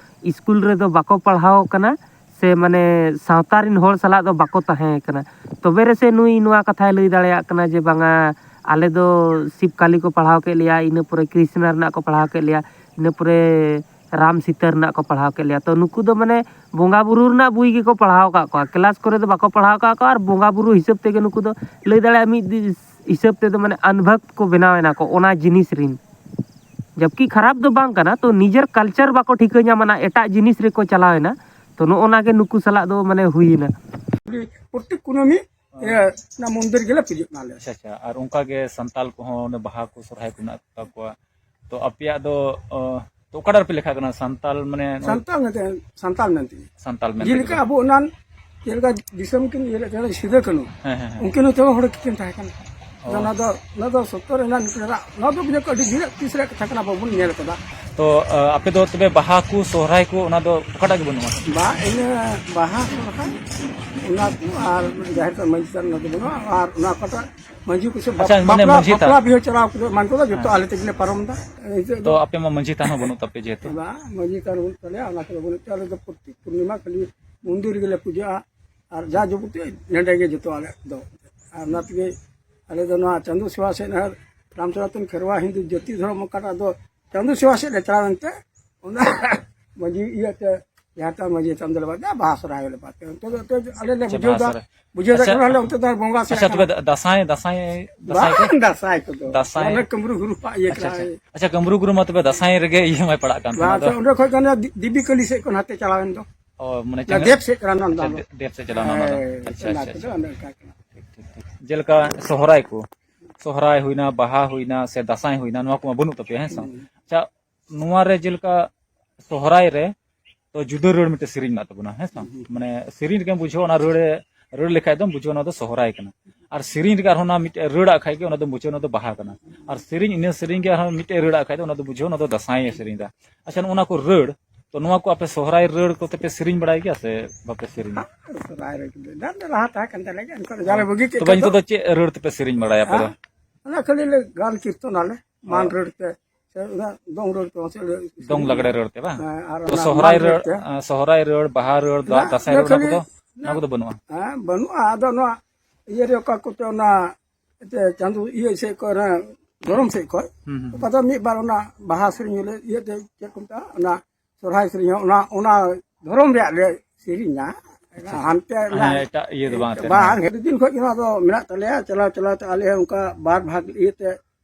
ᱤᱥᱠᱩᱞ ᱨᱮᱫᱚ ᱵᱟᱠᱚ ᱯᱟᱲᱦᱟᱣ ᱠᱟᱱᱟ, ᱥᱮ ᱢᱟᱱᱮ ᱥᱟᱶᱛᱟ ᱨᱮᱱ ᱦᱚᱲ ᱥᱟᱞᱟᱜ ᱫᱚ ᱵᱟᱠᱚ ᱛᱟᱦᱮᱸ ᱠᱟᱱᱟ᱾ ᱛᱚᱵᱮ ᱨᱮᱥᱮ ᱱᱩᱭ ᱱᱚᱣᱟ ᱠᱟᱛᱷᱟᱭ ᱞᱟᱹᱭ ᱫᱟᱲᱮᱭᱟᱜ ᱠᱟᱱᱟ ᱡᱮ ᱵᱟᱝᱟ ᱟᱞᱮ ᱫᱚ ᱥᱤᱵ ᱠᱟᱹᱞᱤ ᱠᱚ ᱯᱟᱲᱦᱟᱣ ᱠᱮᱫ ᱞᱮᱭᱟ, ᱤᱱᱟᱹ ᱯᱚᱨᱮ ᱠᱨᱤᱥᱱᱟ ᱨᱮᱱᱟᱜ ᱠᱚ ᱯᱟᱲᱦᱟᱣ ᱠᱮᱫ ᱞᱮᱭᱟ, ᱤᱱᱟᱹ ᱯᱚᱨᱮ ᱨᱟᱢ ᱥᱤᱛᱟᱹ ᱨᱮᱱᱟᱜ ᱠᱚ ᱯᱟᱲᱦᱟᱣ ᱠᱮᱫ ᱞᱮᱭᱟ᱾ ᱛᱚ ᱱᱩᱠᱩ ᱫᱚ ᱢᱟᱱᱮ ᱵᱚᱸᱜᱟ ᱵᱩᱨᱩ ᱨᱮᱱᱟᱜ ᱵᱳᱭ ᱜᱮᱠᱚ ᱯᱟᱲᱦᱟᱣ ᱟᱠᱟᱫ ᱠᱚᱣᱟ, ᱠᱮᱞᱟᱥ ᱠᱚᱨᱮ ᱫᱚ ᱵᱟᱠᱚ ᱯᱟᱲᱦᱟᱣ ᱟᱠᱟᱫ ᱠᱚᱣᱟ᱾ ᱟᱨ ᱵᱚᱸᱜᱟ ᱵᱩᱨᱩ ᱦᱤᱥᱟᱹᱵ ᱛᱮᱜᱮ ᱱᱩᱠᱩ ᱫᱚ ᱞᱟᱹᱭ ᱫᱟᱲᱮᱭᱟᱜᱼᱟ ᱢᱤᱫ ᱫᱤ- ᱦᱤᱥᱟᱹᱵ ᱛᱮᱫᱚ ᱢᱟᱱᱮ ᱟᱱᱵᱷᱟᱵ ᱠᱚ ᱵᱮᱱᱟᱣ ᱮᱱᱟ ᱠᱚ ᱚᱱᱟ ᱡᱤᱱᱤᱥ ᱨᱤᱱ᱾ ᱡᱟᱵᱠᱤ ᱠᱷᱟᱨᱟᱯ ᱫᱚ ᱵᱟᱝ ᱠᱟᱱᱟ, ᱛᱚ ᱱᱤᱡᱮᱨ ᱠᱟᱞᱪᱟᱨ ᱵᱟᱠᱚ ᱴᱷᱤᱠᱟᱹ ᱧᱟᱢᱟ, ᱚᱱᱟ ᱮᱴᱟᱜ ᱡᱤᱱᱤᱥ ᱨᱮᱠᱚ ᱪᱟᱞᱟᱣ ᱮᱱᱟ᱾ ᱛᱚ ᱱᱚᱜᱼᱚ ᱱᱟ ᱜᱮ ᱱᱩᱠᱩ ᱥᱟᱞᱟᱜ ᱫᱚ ᱢᱟᱱᱮ ᱦᱩᱭ ᱮᱱᱟ᱾ ᱯᱨᱚᱛᱮᱠ ᱠᱩᱱᱟᱹᱢᱤ ᱤᱭᱟᱹ ᱚᱱᱟ ᱢᱚᱱᱫᱤᱨ ᱜᱮᱞᱮ ᱯᱩᱡᱟᱹᱜ ᱠᱟᱱᱟᱞᱮ᱾ ᱟᱪᱪᱷᱟ, ᱟᱪᱪᱷᱟ᱾ ᱟᱨ ᱚᱱᱠᱟ ᱜᱮ ᱥᱟᱱᱛᱟᱞ ᱠᱚᱦᱚᱸ ᱚᱸᱰᱮ ᱵᱟᱦᱟ ᱠᱚ ᱥᱚᱨᱦᱟᱭ ᱠᱚ ᱢᱮᱱᱟᱜ ᱛᱟᱠᱚᱣᱟ᱾ ᱛᱚ ᱟᱯᱮᱭᱟᱜ ᱫᱚ, ᱚ, ᱛᱚ ᱚᱠᱟᱴᱟᱜ ᱨᱮᱯᱮ ᱞᱮᱠᱷᱟᱜ ᱠᱟᱱᱟ? ᱥᱟᱱᱛᱟᱞ ᱢᱟᱱᱮ ᱱᱚᱜᱼᱚᱭ ᱥᱟᱱᱛᱟᱞ ᱢᱮᱱᱛᱮ, ᱥᱟᱱᱛᱟᱞ ᱢᱮᱱᱛᱮ ᱡᱮᱞᱮᱠᱟ ᱜᱮ? ᱟᱵᱚ ᱚᱱᱟ ᱪᱮᱫ ᱞᱮᱠᱟ ᱫᱤᱥᱚᱢ ᱠᱤᱱ ᱤᱭᱟᱹ ᱞᱮᱫ ᱛᱟᱦᱮᱸ, ᱥᱤᱫᱩ ᱠᱟᱹᱱᱦᱩ, ᱦᱮᱸ, ᱦᱮᱸ, ᱦᱮᱸ᱾ ᱩᱱᱠᱤᱱ ᱦᱚᱸ ᱛᱮᱦᱚᱸ ᱦᱚᱲ ᱠᱤᱱ ᱛᱟᱦᱮᱸ ᱠᱟᱱᱟ᱾ ᱚ᱾ ᱟᱫᱚ ᱚᱱᱟ ᱫᱚ, ᱚᱱᱟ ᱫᱚ ᱥᱚᱛᱛᱚᱨ ᱨᱮᱱᱟᱜ ᱱᱤᱛᱚᱜ ᱨᱮᱱᱟᱜ, ᱱᱚᱣᱟ ᱫᱚ ᱵᱤᱨᱟᱴ ᱟᱹᱰᱤ ᱵᱤᱨᱟᱴ ᱛᱤᱥ ᱨᱮᱭᱟᱜ ᱠᱟᱛᱷᱟ ᱠᱟᱱᱟ, ᱵᱟᱵᱚᱱ ᱧᱮᱞ ᱠᱟᱫᱟ᱾ ᱛᱚ, ᱟ, ᱟᱯᱮ ᱫᱚ ᱛᱚᱵᱮ ᱵᱟᱦᱟ ᱠᱚ, ᱥᱚᱦᱨᱟᱭ ᱠᱚ, ᱚᱱᱟ ᱫᱚ ᱚᱠᱟᱴᱟᱜ ᱜᱮ ᱵᱟᱹᱱᱩᱜᱼᱟ? ᱵᱟ, ᱤᱱᱟᱹ ᱵᱟᱦᱟ, ᱥᱚᱦᱨᱟᱭ, ᱚᱱᱟ ᱠᱚ ᱟᱨ ᱡᱟᱦᱮᱨ ᱛᱷᱟᱱ ᱢᱟᱹᱡᱷᱤ ᱛᱷᱟᱱ, ᱚᱱᱟ ᱫᱚ ᱵᱟᱹᱱᱩᱜᱼᱟ᱾ ᱟᱨ ᱚᱱᱟ ᱚᱠᱟᱴᱟᱜ ᱢᱟᱹᱡᱷᱤ ᱠᱚ ᱥᱮ ᱟᱪᱪᱷᱟ, ᱵᱟᱯ-, ᱢᱟᱱᱮ ᱵᱟᱯᱞᱟ, ᱢᱟᱹᱡᱷᱤ ᱛᱷᱟᱱ? ᱵᱟᱯᱞᱟ ᱵᱤᱦᱟᱹ ᱪᱟᱞᱟᱣ ᱠᱚᱫᱚ ᱮᱢᱟᱱ ᱠᱚᱫᱚ ᱡᱚᱛᱚ ᱦᱮᱸ᱾ ᱟᱞᱮ ᱛᱮᱜᱮ ᱞᱮ ᱯᱟᱨᱚᱢ ᱮᱫᱟ᱾ ᱱᱤᱛᱚᱜ ᱛᱚ ᱫᱚ ᱟᱯᱮ ᱢᱟ ᱢᱟᱹᱡᱷᱤ ᱛᱷᱟᱱ ᱦᱚᱸ ᱵᱟᱹᱱᱩᱜ ᱛᱟᱯᱮ ᱡᱮᱦᱮᱛᱩ᱾ ᱵᱟᱝ, ᱢᱟᱹᱡᱷᱤ ᱛᱷᱟᱱ ᱵᱟᱹᱱᱩᱜ ᱛᱟᱞᱮᱭᱟ, ᱚᱱᱟ ᱠᱚᱫᱚ ᱵᱟᱹᱱᱩᱜ ᱛᱟᱞᱮᱭᱟ᱾ ᱟᱞᱮ ᱫᱚ ᱯᱨᱚᱛᱮᱠ ᱯᱩᱨᱱᱤᱢᱟ ᱠᱷᱟᱹᱞᱤ ᱢᱚᱱᱫᱤᱨ ᱨᱮᱜᱮ ᱞᱮ ᱯᱩᱡᱟᱹᱜᱼᱟ᱾ ᱟᱨ ᱡᱟ ᱡᱟᱵᱚᱛᱤᱭᱚ ᱱᱚᱰᱮ ᱜᱮ ᱡᱚᱛᱚ ᱟᱞᱮ ᱫᱚ᱾ ᱟᱨ ᱚᱱᱟ ᱛᱮᱜᱮ ᱟᱞᱮ ᱫᱚ ᱱᱚᱣᱟ ᱪᱟᱸᱫᱳ ᱥᱮᱵᱟ ᱥᱮᱫ ᱦᱟᱸᱜ ᱨᱟᱢ ᱥᱚᱱᱟᱛᱚᱱ ᱠᱷᱮᱨᱣᱟ ᱦᱤᱱᱫᱩ ᱡᱟᱹᱛᱤ ᱫᱷᱚᱨᱚᱢ ᱚᱠᱟᱴᱟᱜ ᱫᱚ ᱪᱟᱸᱫᱳ ᱥᱮᱵᱟ ᱥᱮᱫ ᱞᱮ ᱪᱟᱞᱟᱣ ᱮᱱᱛᱮ, ᱚᱱᱟ ᱢᱟᱹᱡᱷᱤ ᱤᱭᱟᱹᱛᱮ ᱡᱟᱦᱮᱨ ᱛᱷᱟᱱ ᱢᱟᱹᱡᱷᱤ ᱛᱷᱟᱱ ᱫᱚᱞᱮ ᱵᱟᱫ ᱮᱫᱟ, ᱵᱟᱦᱟ ᱥᱚᱨᱦᱟᱭ ᱦᱚᱸᱞᱮ ᱵᱟᱫ ᱮᱫᱟ᱾ ᱚᱱᱛᱮ ᱫᱚ, ᱚᱱᱛᱮ ᱫᱚ ᱟᱞᱮ ᱞᱮ ᱟᱪᱪᱷᱟ, ᱵᱩᱡᱷᱟᱹᱣ ᱵᱟᱦᱟ ᱮᱫᱟ, ᱥᱚᱨᱦᱟᱭ᱾ ᱵᱩᱡᱷᱟᱹᱣ ᱮᱫᱟ ᱟᱪᱪᱷᱟ, ᱠᱟᱱᱟ ᱞᱮ, ᱚᱱᱛᱮ ᱫᱚ ᱵᱚᱸᱜᱟ ᱥᱮᱫ ᱟᱪᱪᱷᱟ, ᱦᱟᱸᱜ ᱛᱚᱵᱮ ᱫᱟ-, ᱫᱟᱸᱥᱟᱭ, ᱫᱟᱸᱥᱟᱭ, ᱫᱟᱸᱥᱟᱭ ᱠᱚ? ᱵᱟᱝ, ᱫᱟᱸᱥᱟᱭ ᱠᱚᱫᱚ᱾ ᱫᱟᱸᱥᱟᱭ᱾ ᱚᱱᱟ ᱠᱟᱹᱢᱨᱩ ᱜᱩᱨᱩᱣᱟᱜ ᱤᱭᱟᱹ ᱟᱪᱪᱷᱟ, ᱠᱟᱱᱟ᱾ ᱟᱪᱪᱷᱟ᱾ ᱟᱪᱪᱷᱟ, ᱠᱟᱹᱢᱨᱩ ᱜᱩᱨᱩ ᱢᱟ ᱛᱚᱵᱮ ᱫᱟᱸᱥᱟᱭ ᱨᱮᱜᱮ ᱤᱭᱟᱹ ᱢᱟᱭ ᱯᱟᱲᱟᱜ ᱠᱟᱱ ᱵᱟᱝ, ᱛᱟᱢᱟ ᱟᱫᱚ᱾ ᱟᱪᱪᱷᱟ, ᱚᱸᱰᱮ ᱠᱷᱚᱡ ᱫᱚ ᱚᱱᱟ ᱫᱤ-, ᱫᱮᱵᱤ ᱠᱟᱹᱞᱤ ᱥᱮᱫ ᱠᱷᱚᱱ ᱦᱟᱱᱛᱮ ᱪᱟᱞᱟᱣ ᱮᱱ ᱫᱚ᱾ ᱚ, ᱢᱟᱱᱮ ᱚᱱᱟ ᱪᱮᱫ ᱫᱮᱵ ᱥᱮᱫ ᱠᱟᱱᱟ ᱚᱱᱟ ᱟᱪᱪᱷᱟ, ᱫᱚ᱾ ᱫᱮ-, ᱫᱮᱵ ᱥᱮᱫ ᱪᱟᱞᱟᱣ ᱮᱱᱟ ᱚᱱᱟ ᱫᱚ᱾ ᱦᱮᱸ, ᱟᱪᱪᱷᱟ, ᱚᱱᱟ ᱟᱪᱪᱷᱟ, ᱠᱚᱫᱚ ᱟᱪᱪᱷᱟ᱾ ᱚᱱᱮ ᱚᱱᱠᱟ ᱠᱟᱱᱟ᱾ ᱴᱷᱤᱠ, ᱴᱷᱤᱠ, ᱴᱷᱤᱠ, ᱴᱷᱤᱠ᱾ ᱡᱮᱞᱮᱠᱟ ᱥᱚᱦᱨᱟᱭ ᱠᱚ, ᱥᱚᱦᱨᱟᱭ ᱦᱩᱭᱱᱟ, ᱵᱟᱦᱟ ᱦᱩᱭᱱᱟ, ᱥᱮ ᱫᱟᱸᱥᱟᱭ ᱦᱩᱭᱱᱟ, ᱱᱚᱣᱟ ᱠᱚᱢᱟ ᱵᱟᱹᱱᱩᱜ ᱛᱟᱯᱮᱭᱟ, ᱦᱮᱸ ᱥᱮ ᱵᱟᱝ? ᱦᱩᱸ᱾ ᱟᱪᱪᱷᱟ, ᱱᱚᱣᱟ ᱨᱮ ᱡᱮᱞᱮᱠᱟ ᱥᱚᱦᱨᱟᱭ ᱨᱮ ᱛᱚ ᱡᱩᱫᱟᱹ ᱨᱟᱹᱲ ᱢᱤᱫᱴᱮᱱ ᱥᱮᱨᱮᱧ ᱢᱮᱱᱟᱜ ᱛᱟᱵᱚᱱᱟ, ᱦᱮᱸ ᱥᱮ ᱵᱟᱝ? ᱦᱩᱸ᱾ ᱢᱟᱱᱮ ᱥᱮᱨᱮᱧ ᱨᱮᱜᱮᱢ ᱵᱩᱡᱷᱟᱹᱣᱟ ᱚᱱᱟ ᱨᱟᱹᱲ ᱮ, ᱨᱟᱹᱲ ᱞᱮᱠᱷᱟᱡ ᱫᱚᱢ ᱵᱩᱡᱷᱟᱹᱣᱟ ᱚᱱᱟ ᱫᱚ ᱥᱚᱦᱨᱟᱭ ᱠᱟᱱᱟ᱾ ᱟᱨ ᱥᱮᱨᱮᱧ ᱨᱮᱜᱮ ᱟᱨᱦᱚᱸ ᱚᱱᱟ ᱢᱤᱫᱴᱮᱡ ᱨᱟᱹᱲᱟᱜ ᱠᱷᱟᱡ ᱜᱮ ᱚᱱᱟ ᱫᱚᱢ ᱵᱩᱡᱷᱟᱹᱣᱟ ᱚᱱᱟ ᱫᱚ ᱵᱟᱦᱟ ᱠᱟᱱᱟ᱾ ᱟᱨ ᱥᱮᱨᱮᱧ, ᱤᱱᱟᱹ ᱥᱮᱨᱮᱧ ᱜᱮ ᱟᱨᱦᱚᱸ ᱢᱤᱫᱴᱮᱡ ᱨᱟᱹᱲᱟᱜ ᱠᱷᱟᱡ ᱫᱚ ᱚᱱᱟ ᱫᱚ ᱵᱩᱡᱷᱟᱹᱣᱟ ᱚᱱᱟ ᱫᱚ ᱫᱟᱸᱥᱟᱭ ᱮ ᱥᱮᱨᱮᱧ ᱮᱫᱟ᱾ ᱟᱪᱪᱷᱟ, ᱱᱚᱜᱼᱚ ᱱᱚᱣᱟ ᱠᱚ ᱨᱟᱹᱲ, ᱛᱚ ᱱᱚᱣᱟ ᱠᱚ ᱟᱯᱮ ᱥᱚᱦᱨᱟᱭ ᱨᱟᱹᱲ ᱠᱚᱛᱮ ᱯᱮ ᱥᱮᱨᱮᱧ ᱵᱟᱲᱟᱭ ᱜᱮᱭᱟ ᱥᱮ ᱵᱟᱯᱮ ᱥᱮᱨᱮᱧᱟ? ᱥᱚᱦᱨᱟᱭ ᱨᱟᱹᱲ ᱠᱚᱫᱚ ᱮᱱᱟᱱ ᱫᱚ ᱞᱟᱦᱟ ᱛᱟᱦᱮᱸ ᱠᱟᱱ ᱛᱟᱞᱮ ᱜᱮᱭᱟ, ᱮᱱᱠᱷᱟᱱ ᱫᱚ ᱡᱟᱞᱮ ᱵᱟᱹᱜᱤ ᱠᱮᱫ ᱛᱚᱵᱮ ᱠᱷᱟᱱ ᱱᱤᱛᱚᱜ ᱫᱚ ᱪᱮᱫ ᱨᱟᱹᱲ ᱛᱮᱯᱮ ᱥᱮᱨᱮᱧ ᱵᱟᱲᱟᱭᱟ ᱟᱯᱮ ᱫᱚ? ᱦᱮᱸ? ᱚᱱᱟ ᱠᱷᱟᱹᱞᱤ ᱞᱮ ᱜᱟᱱ ᱠᱤᱨᱛᱚᱱ ᱟᱞᱮ, ᱢᱟᱱ ᱚ᱾ ᱨᱟᱹᱲ ᱛᱮ, ᱥᱮ ᱚᱱᱟ ᱫᱚᱝ ᱨᱟᱹᱲ ᱛᱮ, ᱥᱮ ᱫᱚᱝ ᱞᱟᱜᱽᱲᱮ ᱨᱟᱹᱲ ᱛᱮ ᱵᱟᱝ? ᱦᱮᱸ, ᱟᱨ ᱛᱚ ᱚᱱᱟ ᱥᱚᱦᱨᱟᱭ ᱢᱟᱱ ᱨᱟᱹᱲ, ᱨᱟᱹᱲ ᱛᱮ᱾ ᱟᱸ, ᱥᱚᱦᱨᱟᱭ ᱨᱟᱹᱲ, ᱵᱟᱦᱟ ᱨᱟᱹᱲ, ᱫᱟ-, ᱵᱟᱝ, ᱫᱟᱸᱥᱟᱭ ᱚᱱᱟ ᱨᱟᱹᱲ, ᱚᱱᱟ ᱠᱷᱟᱹᱞᱤ ᱠᱚᱫᱚ, ᱚᱱᱟ ᱚᱱᱟ ᱠᱚᱫᱚ ᱵᱟᱹᱱᱩᱜᱼᱟ? ᱦᱮᱸ, ᱵᱟᱹᱱᱩᱜᱼᱟ᱾ ᱟᱫᱚ ᱱᱚᱣᱟ ᱤᱭᱟᱹ ᱨᱮ ᱚᱠᱟ ᱠᱚᱛᱮ ᱚᱱᱟ ᱮᱱᱛᱮ ᱪᱟᱸᱫᱳ ᱤᱭᱟᱹ ᱥᱮᱫ ᱠᱷᱚᱱ, ᱚᱱᱟ ᱫᱷᱚᱨᱚᱢ ᱥᱮᱫ ᱠᱷᱚᱱ, ᱦᱩᱸ, ᱦᱩᱸ, ᱚᱠᱟ ᱫᱚ ᱢᱤᱫ ᱵᱟᱨ ᱚᱱᱟ ᱵᱟᱦᱟ ᱥᱮᱨᱮᱧ ᱦᱚᱸᱞᱮ ᱤᱭᱟᱹ ᱛᱮ ᱪᱮᱫ ᱠᱚ ᱢᱮᱛᱟᱜᱼᱟ, ᱚᱱᱟ ᱥᱚᱨᱦᱟᱭ ᱥᱮᱨᱮᱧ ᱦᱚᱸ ᱚᱱᱟ, ᱚᱱᱟ ᱫᱷᱚᱨᱚᱢ ᱨᱮᱭᱟᱜ ᱞᱮ ᱥᱮᱨᱮᱧᱟ᱾ ᱟᱪᱪᱷᱟ, ᱟᱪᱪᱷᱟ᱾ ᱦᱟᱱᱛᱮ ᱦᱮᱸ, ᱚᱱᱟ ᱮᱴᱟᱜ ᱤᱭᱟᱹ ᱫᱚ ᱵᱟᱝ ᱮᱱᱛᱮᱫ, ᱵᱟᱝ, ᱦᱮᱸ᱾ ᱟᱹᱰᱤ ᱫᱤᱱ ᱠᱷᱚᱱ ᱜᱮ ᱱᱚᱣᱟ ᱫᱚ ᱢᱮᱱᱟᱜ ᱛᱟᱞᱮᱭᱟ᱾ ᱪᱟᱞᱟᱣ ᱪᱟᱞᱟᱣ ᱛᱮ ᱟᱞᱮ ᱦᱚᱸ ᱚᱱᱠᱟ ᱵᱟᱨ ᱵᱷᱟᱜᱽ ᱤᱭᱟᱹᱛᱮ,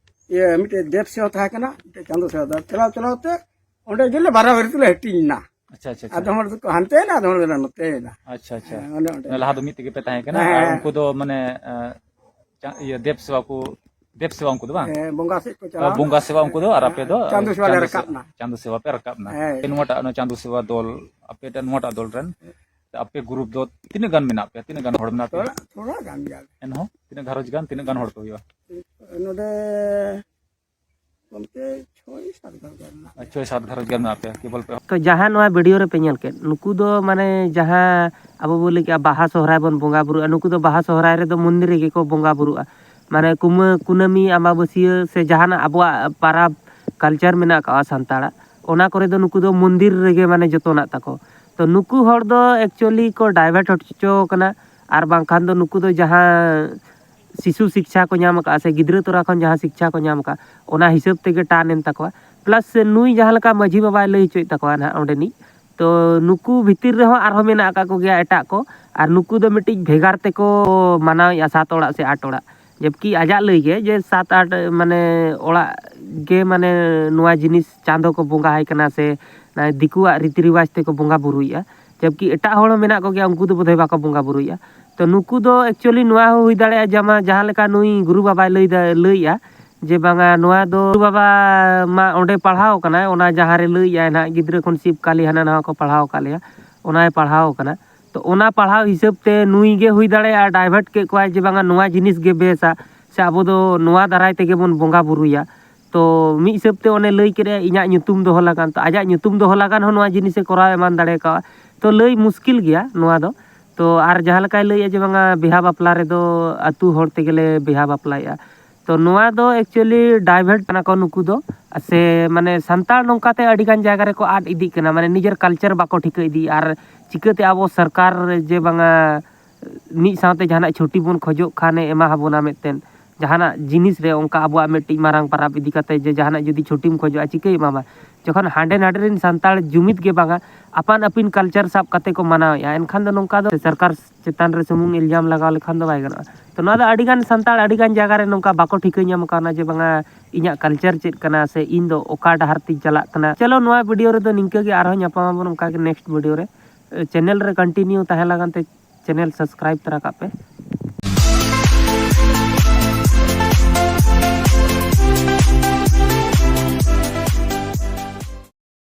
ᱤᱭᱟᱹ ᱢᱤᱫᱴᱮᱡ ᱫᱮᱵ ᱥᱮᱵᱟ ᱛᱟᱦᱮᱸ ᱠᱟᱱᱟ, ᱢᱤᱫᱴᱮᱡ ᱪᱟᱸᱫᱳ ᱥᱮᱵᱟ ᱫᱚ᱾ ᱪᱟᱞᱟᱣ ᱪᱟᱞᱟᱣ ᱛᱮ ᱚᱸᱰᱮ ᱜᱮᱞᱮ ᱵᱟᱨᱟ ᱵᱟᱹᱨᱤ ᱛᱮᱞᱮ ᱦᱟᱹᱴᱤᱧ ᱮᱱᱟ᱾ ᱟᱪᱪᱷᱟ, ᱟᱪᱪᱷᱟ, ᱟᱪᱪᱷᱟ᱾ ᱟᱫᱚᱢ ᱦᱚᱲ ᱫᱚᱠᱚ ᱦᱟᱱᱛᱮᱭᱮᱱᱟ, ᱟᱫᱚᱢ ᱦᱚᱲ ᱫᱚᱞᱮ ᱱᱚᱛᱮᱭᱮᱱᱟ᱾ ᱟᱪᱪᱷᱟ, ᱟᱪᱪᱷᱟ᱾ ᱦᱮᱸ, ᱚᱱᱮ ᱚᱸᱰᱮ᱾ ᱞᱟᱦᱟ ᱫᱚ ᱢᱤᱫ ᱛᱮᱜᱮ ᱯᱮ ᱛᱟᱦᱮᱸ ᱠᱟᱱᱟ, ᱦᱮᱸ, ᱟᱨ ᱦᱮᱸ᱾ ᱩᱱᱠᱩ ᱫᱚ ᱢᱟᱱᱮ, ᱮᱸ, ᱪᱟ-, ᱤᱭᱟᱹ, ᱫᱮᱵ ᱥᱮᱵᱟ ᱠᱚ, ᱫᱮᱵ ᱥᱮᱵᱟ ᱩᱱᱠᱩ ᱫᱚ ᱵᱟᱝ? ᱦᱮᱸ, ᱵᱚᱸᱜᱟ ᱥᱮᱫ ᱠᱚ ᱚ, ᱪᱟᱞᱟᱣ ᱵᱚᱸᱜᱟ ᱮᱱᱟ᱾ ᱥᱮᱵᱟ ᱩᱱᱠᱩ ᱫᱚ, ᱟᱨ ᱟᱯᱮ ᱫᱚ, ᱪᱟᱸᱫᱳ ᱥᱮᱵᱟ ᱞᱮ ᱪᱟᱸᱫᱳ ᱨᱟᱠᱟᱵ ᱥᱮ-, ᱮᱱᱟ᱾ ᱪᱟᱸᱫᱳ ᱥᱮᱵᱟ ᱯᱮ ᱨᱟᱠᱟᱵ ᱮᱱᱟ᱾ ᱦᱮᱸ᱾ ᱱᱚᱣᱟᱴᱟᱜ, ᱱᱚᱣᱟ ᱪᱟᱸᱫᱳ ᱥᱮᱵᱟ ᱫᱚᱞ, ᱟᱯᱮ ᱫᱚ ᱱᱚᱣᱟᱴᱟᱜ ᱫᱚᱞ ᱨᱮᱱ, ᱟᱯᱮ ᱜᱨᱩᱯ ᱫᱚ ᱛᱤᱱᱟᱹᱜ ᱜᱟᱱ ᱢᱮᱱᱟᱜ ᱯᱮᱭᱟ? ᱛᱤᱱᱟᱹᱜ ᱜᱟᱱ ᱦᱚᱲ ᱢᱮᱱᱟᱜ ᱯᱮᱭᱟ? ᱛᱷᱚᱲᱟ, ᱛᱷᱚᱲᱟ ᱜᱟᱱ ᱜᱮᱭᱟ᱾ ᱮᱱᱦᱚᱸ ᱛᱤᱱᱟᱹᱜ ᱜᱷᱟᱨᱚᱸᱡᱽ ᱜᱟᱱ, ᱛᱤᱱᱟᱹᱜ ᱜᱟᱱ ᱦᱚᱲ ᱯᱮ ᱦᱩᱭᱩᱜᱼᱟ? ᱱᱚᱰᱮ ᱜᱚᱢᱠᱮ, ᱪᱷᱚᱭ ᱥᱟᱛ ᱜᱷᱟᱨᱚᱸᱡᱽ ᱜᱟᱱ ᱢᱮᱱᱟᱜ ᱞᱮᱭᱟ᱾ ᱪᱷᱚᱭ ᱥᱟᱛ ᱜᱷᱟᱨᱚᱸᱡᱽ ᱜᱟᱱ ᱢᱮᱱᱟᱜ ᱯᱮᱭᱟ, ᱠᱮᱵᱚᱞ ᱯᱮ᱾ ᱛᱚ, ᱡᱟᱦᱟᱸ ᱱᱚᱣᱟ ᱵᱷᱤᱰᱤᱭᱳ ᱨᱮᱯᱮ ᱧᱮᱞ ᱠᱮᱫ, ᱱᱩᱠᱩ ᱫᱚ ᱢᱟᱱᱮ ᱡᱟᱦᱟᱸ ᱟᱵᱚ ᱵᱚ ᱞᱟᱹᱭ ᱠᱮᱜᱼᱟ ᱵᱟᱦᱟ ᱥᱚᱦᱨᱟᱭ ᱵᱚᱱ ᱵᱚᱸᱜᱟ ᱵᱩᱨᱩᱜᱼᱟ, ᱱᱩᱠᱩ ᱫᱚ ᱵᱟᱦᱟ ᱥᱚᱦᱨᱟᱭ ᱨᱮᱫᱚ ᱢᱚᱱᱫᱤᱨ ᱨᱮᱜᱮ ᱠᱚ ᱵᱚᱸᱜᱟ ᱵᱩᱨᱩᱜᱼᱟ᱾ ᱢᱟᱱᱮ ᱠᱩᱢᱟᱹ-, ᱠᱩᱱᱟᱹᱢᱤ, ᱟᱢᱵᱟᱵᱟᱹᱥᱭᱟᱹ ᱥᱮ ᱡᱟᱦᱟᱱᱟᱜ ᱟᱵᱚᱣᱟᱜ ᱯᱟᱨᱟᱵᱽ ᱠᱟᱞᱪᱟᱨ ᱢᱮᱱᱟᱜ ᱟᱠᱟᱫᱼᱟ ᱥᱟᱱᱛᱟᱲᱟᱜ, ᱚᱱᱟ ᱠᱚᱨᱮ ᱫᱚ ᱱᱩᱠᱩ ᱫᱚ ᱢᱚᱱᱫᱤᱨ ᱨᱮᱜᱮ ᱢᱟᱱᱮ ᱡᱚᱛᱚᱱᱟᱜ ᱛᱟᱠᱚ᱾ ᱛᱚ, ᱱᱩᱠᱩ ᱦᱚᱲ ᱫᱚ actually ᱠᱚ divert ᱦᱚᱪᱚ ᱠᱟᱱᱟ, ᱟᱨ ᱵᱟᱝᱠᱷᱟᱱ ᱫᱚ ᱱᱩᱠᱩ ᱫᱚ ᱡᱟᱦᱟᱸ ᱥᱤᱥᱩ ᱥᱤᱠᱪᱷᱟ ᱠᱚ ᱧᱟᱢ ᱟᱠᱟᱫᱼᱟ ᱥᱮ ᱜᱤᱫᱽᱨᱟᱹ ᱛᱚᱨᱟ ᱠᱷᱚᱱ ᱡᱟᱦᱟᱸ ᱥᱤᱠᱪᱷᱟ ᱠᱚ ᱧᱟᱢ ᱟᱠᱟᱫᱼᱟ, ᱚᱱᱟ ᱦᱤᱥᱟᱹᱵ ᱛᱮᱜᱮ ᱴᱟᱱ ᱮᱱ ᱛᱟᱠᱚᱣᱟ᱾ Plus ᱱᱩᱭ ᱡᱟᱦᱟᱸ ᱞᱮᱠᱟ ᱢᱟᱹᱡᱷᱤ ᱵᱟᱵᱟᱭ ᱞᱟᱹᱭ ᱦᱚᱪᱚᱭᱮᱫ ᱛᱟᱠᱚᱣᱟ ᱱᱟᱦᱟᱜ ᱚᱸᱰᱮᱱᱤᱡ, ᱛᱚ ᱱᱩᱠᱩ ᱵᱷᱤᱛᱤᱨ ᱨᱮᱦᱚᱸ ᱟᱨᱦᱚᱸ ᱢᱮᱱᱟᱜ ᱟᱠᱟᱫ ᱠᱚᱜᱮᱭᱟ ᱮᱴᱟᱜ ᱠᱚ, ᱟᱨ ᱱᱩᱠᱩ ᱫᱚ ᱢᱤᱫᱴᱤᱡ ᱵᱷᱮᱜᱟᱨ ᱛᱮᱠᱚ ᱢᱟᱱᱟᱣᱮᱫᱼᱟ, ᱥᱟᱛ ᱚᱲᱟᱜ ᱥᱮ ᱟᱴ ᱚᱲᱟᱜ᱾ ᱡᱚᱵᱠᱤ ᱟᱡᱟᱜ ᱞᱟᱹᱭ ᱜᱮ ᱡᱮ ᱥᱟᱛ ᱟᱴ ᱢᱟᱱᱮ ᱚᱲᱟᱜ ᱜᱮ ᱢᱟᱱᱮ ᱱᱚᱣᱟ ᱡᱤᱱᱤᱥ ᱪᱟᱸᱫᱚ ᱠᱚ ᱵᱚᱸᱜᱟ ᱟᱭ ᱠᱟᱱᱟ ᱥᱮ ᱫᱤᱠᱩᱣᱟᱜ ᱨᱤᱛᱤ ᱨᱮᱣᱟᱡᱽ ᱛᱮᱠᱚ ᱵᱚᱸᱜᱟ ᱵᱩᱨᱩᱭᱮᱫᱼᱟ, ᱡᱚᱵᱠᱤ ᱮᱴᱟᱜ ᱦᱚᱲ ᱦᱚᱸ ᱢᱮᱱᱟᱜ ᱠᱚᱜᱮᱭᱟ, ᱩᱱᱠᱩ ᱫᱚ ᱵᱳᱫᱷᱚᱭ ᱵᱟᱠᱚ ᱵᱚᱸᱜᱟ ᱵᱩᱨᱩᱭᱮᱫᱼᱟ᱾ ᱛᱚ ᱱᱩᱠᱩ ᱫᱚ actually ᱱᱚᱣᱟ ᱦᱚᱸ ᱦᱩᱭ ᱫᱟᱲᱮᱭᱟᱜᱼᱟ ᱡᱮ ᱟᱢᱟᱜ ᱡᱟᱦᱟᱸ ᱞᱮᱠᱟ ᱱᱩᱭ ᱜᱩᱨᱩ ᱵᱟᱵᱟᱭ ᱞᱟᱹᱭ ᱫᱟ, ᱞᱟᱹᱭᱮᱫᱼᱟ ᱡᱮ ᱵᱟᱝᱟ ᱱᱚᱣᱟ ᱫᱚ ᱵᱟᱵᱟ ᱢᱟ ᱚᱸᱰᱮ ᱯᱟᱲᱦᱟᱣ ᱠᱟᱱᱟᱭ, ᱚᱱᱟ ᱡᱟᱦᱟᱸ ᱨᱮ ᱞᱟᱹᱭᱮᱫᱼᱟᱭ ᱱᱟᱦᱟᱜ ᱜᱤᱫᱽᱨᱟᱹ ᱠᱷᱚᱱ ᱥᱤᱵ ᱠᱟᱹᱞᱤ ᱦᱟᱱᱟ ᱱᱟᱣᱟ ᱠᱚ ᱯᱟᱲᱦᱟᱣ ᱟᱠᱟᱫ ᱞᱮᱭᱟ, ᱚᱱᱟᱭ ᱯᱟᱲᱦᱟᱣ ᱠᱟᱱᱟ᱾ ᱛᱚ ᱚᱱᱟ ᱯᱟᱲᱦᱟᱣ ᱦᱤᱥᱟᱹᱵ ᱛᱮ ᱱᱩᱭ ᱜᱮ ᱦᱩᱭ ᱫᱟᱲᱮᱭᱟᱜᱼᱟ ᱰᱟᱭᱵᱷᱟᱨᱴ ᱠᱮᱫ ᱠᱚᱣᱟᱭ ᱡᱮ ᱵᱟᱝᱟ ᱱᱚᱣᱟ ᱡᱤᱱᱤᱥ ᱜᱮ ᱵᱮᱥᱟ, ᱥᱮ ᱟᱵᱚ ᱫᱚ ᱱᱚᱣᱟ ᱫᱟᱨᱟᱭ ᱛᱮᱜᱮ ᱵᱚᱱ ᱵᱚᱸᱜᱟ ᱵᱩᱨᱩᱭᱟ᱾ ᱛᱚ ᱢᱤᱫ ᱦᱤᱥᱟᱹᱵ ᱛᱮ ᱚᱱᱮ ᱞᱟᱹᱭ ᱠᱮᱫᱼᱟ ᱤᱧᱟᱹᱜ ᱧᱩᱛᱩᱢ ᱫᱚᱦᱚ ᱞᱟᱜᱟᱱ, ᱛᱚ ᱟᱡᱟᱜ ᱧᱩᱛᱩᱢ ᱫᱚᱦᱚ ᱞᱟᱜᱟᱱ ᱦᱚᱸ ᱱᱚᱣᱟ ᱡᱤᱱᱤᱥᱮ ᱠᱚᱨᱟᱣ ᱮᱢᱟᱱ ᱫᱟᱲᱮ ᱠᱟᱣᱟ᱾ ᱛᱚ ᱞᱟᱹᱭ ᱢᱩᱥᱠᱤᱞ ᱜᱮᱭᱟ ᱱᱚᱣᱟ ᱫᱚ᱾ ᱛᱚ ᱟᱨ ᱡᱟᱦᱟᱸ ᱞᱮᱠᱟᱭ ᱞᱟᱹᱭᱮᱫᱼᱟ ᱡᱮ ᱵᱟᱝᱟ ᱵᱤᱦᱟ ᱵᱟᱯᱞᱟ ᱨᱮᱫᱚ ᱟᱹᱛᱩ ᱦᱚᱲ ᱛᱮᱜᱮᱞᱮ ᱵᱤᱦᱟ ᱵᱟᱯᱞᱟᱭᱮᱫᱼᱟ, ᱛᱚ ᱱᱚᱣᱟ ᱫᱚ ᱮᱠᱪᱩᱭᱮᱞᱤ ᱰᱟᱭᱵᱷᱟᱨᱴ ᱠᱟᱱᱟ ᱠᱚ ᱱᱩᱠᱩ ᱫᱚ᱾ ᱥᱮ ᱢᱟᱱᱮ ᱥᱟᱱᱛᱟᱲ ᱱᱚᱝᱠᱟᱛᱮ ᱟᱹᱰᱤ ᱜᱟᱱ ᱡᱟᱭᱜᱟ ᱨᱮᱠᱚ ᱟᱫ ᱤᱫᱤᱜ ᱠᱟᱱᱟ, ᱢᱟᱱᱮ ᱱᱤᱡᱮᱨ ᱠᱟᱞᱪᱟᱨ ᱵᱟᱠᱚ ᱴᱷᱤᱠᱟᱹ ᱤᱫᱤᱭᱮᱫᱼᱟ᱾ ᱟᱨ ᱪᱤᱠᱟᱹᱛᱮ ᱟᱵᱚ ᱥᱚᱨᱠᱟᱨ ᱡᱮ ᱵᱟᱝᱟ ᱢᱤᱫ ᱥᱟᱶᱛᱮ ᱡᱟᱦᱟᱱᱟᱜ ᱪᱷᱩᱴᱤ ᱵᱚᱱ ᱠᱷᱚᱡᱚᱜ ᱠᱷᱟᱱᱮ ᱮᱢᱟ ᱟᱵᱚᱱᱟ ᱢᱤᱫᱴᱮᱱ, ᱡᱟᱦᱟᱱᱟᱜ ᱡᱤᱱᱤᱥ ᱨᱮ ᱚᱱᱠᱟ ᱟᱵᱚᱣᱟᱜ ᱢᱤᱫᱴᱤᱡ ᱢᱟᱨᱟᱝ ᱯᱚᱨᱚᱵᱽ ᱤᱫᱤ ᱠᱟᱛᱮ ᱡᱮ ᱡᱟᱦᱟᱱᱟᱜ ᱡᱩᱫᱤ ᱪᱷᱩᱴᱤᱢ ᱠᱷᱚᱡᱚᱜᱼᱟ ᱪᱤᱠᱟᱹᱭ ᱮᱢᱟᱢᱟ? ᱡᱚᱠᱷᱚᱱ ᱦᱟᱸᱰᱮ ᱱᱟᱰᱮ ᱨᱮᱱ ᱥᱟᱱᱛᱟᱲ ᱡᱩᱢᱤᱫ ᱜᱮ ᱵᱟᱝᱟ, ᱟᱯᱟᱱ ᱟᱹᱯᱤᱱ ᱠᱟᱞᱪᱟᱨ ᱥᱟᱵ ᱠᱟᱛᱮ ᱠᱚ ᱢᱟᱱᱟᱣᱮᱫᱼᱟ, ᱮᱱᱠᱷᱟᱱ ᱫᱚ ᱱᱚᱝᱠᱟ ᱫᱚ ᱥᱚᱨᱠᱟᱨ ᱪᱮᱛᱟᱱ ᱨᱮ ᱥᱩᱢᱩᱝ ᱤᱞᱡᱟᱢ ᱞᱟᱜᱟᱣ ᱞᱮᱠᱷᱟᱱ ᱫᱚ ᱵᱟᱭ ᱜᱟᱱᱚᱜᱼᱟ᱾ ᱛᱚ ᱱᱚᱣᱟ ᱫᱚ ᱟᱹᱰᱤᱜᱟᱱ ᱥᱟᱱᱛᱟᱲ ᱟᱹᱰᱤᱜᱟᱱ ᱡᱟᱭᱜᱟ ᱨᱮ ᱱᱚᱝᱠᱟ ᱵᱟᱠᱚ ᱴᱷᱤᱠᱟᱹ ᱧᱟᱢ ᱠᱟᱣᱱᱟ ᱡᱮ ᱵᱟᱝᱟ ᱤᱧᱟᱹᱜ ᱠᱟᱞᱪᱟᱨ ᱪᱮᱫ ᱠᱟᱱᱟ ᱥᱮ ᱤᱧ ᱫᱚ ᱚᱠᱟ ᱰᱟᱦᱟᱨ ᱛᱤᱧ ᱪᱟᱞᱟᱜ ᱠᱟᱱᱟ᱾ ᱪᱚᱞᱚ ᱱᱚᱣᱟ ᱵᱷᱤᱰᱤᱭᱳ ᱨᱮᱫᱚ ᱱᱤᱝᱠᱟᱹ ᱜᱮ, ᱟᱨᱦᱚᱸ ᱧᱟᱯᱟᱢ ᱟᱵᱚᱱ ᱚᱱᱠᱟ ᱜᱮ ᱱᱮᱠᱥᱴ ᱵᱷᱤᱰᱤᱭᱳ ᱨᱮ᱾ ᱪᱮᱱᱮᱞ ᱨᱮ ᱠᱚᱱᱴᱤᱱᱤᱭᱩ ᱛᱟᱦᱮᱸ ᱞᱟᱜᱟᱱ ᱛᱮ ᱪᱮᱱᱮᱞ ᱥᱟᱵᱥᱠᱨᱟᱭᱤᱵ ᱛᱚᱨᱟ ᱠᱟᱜ ᱯᱮ᱾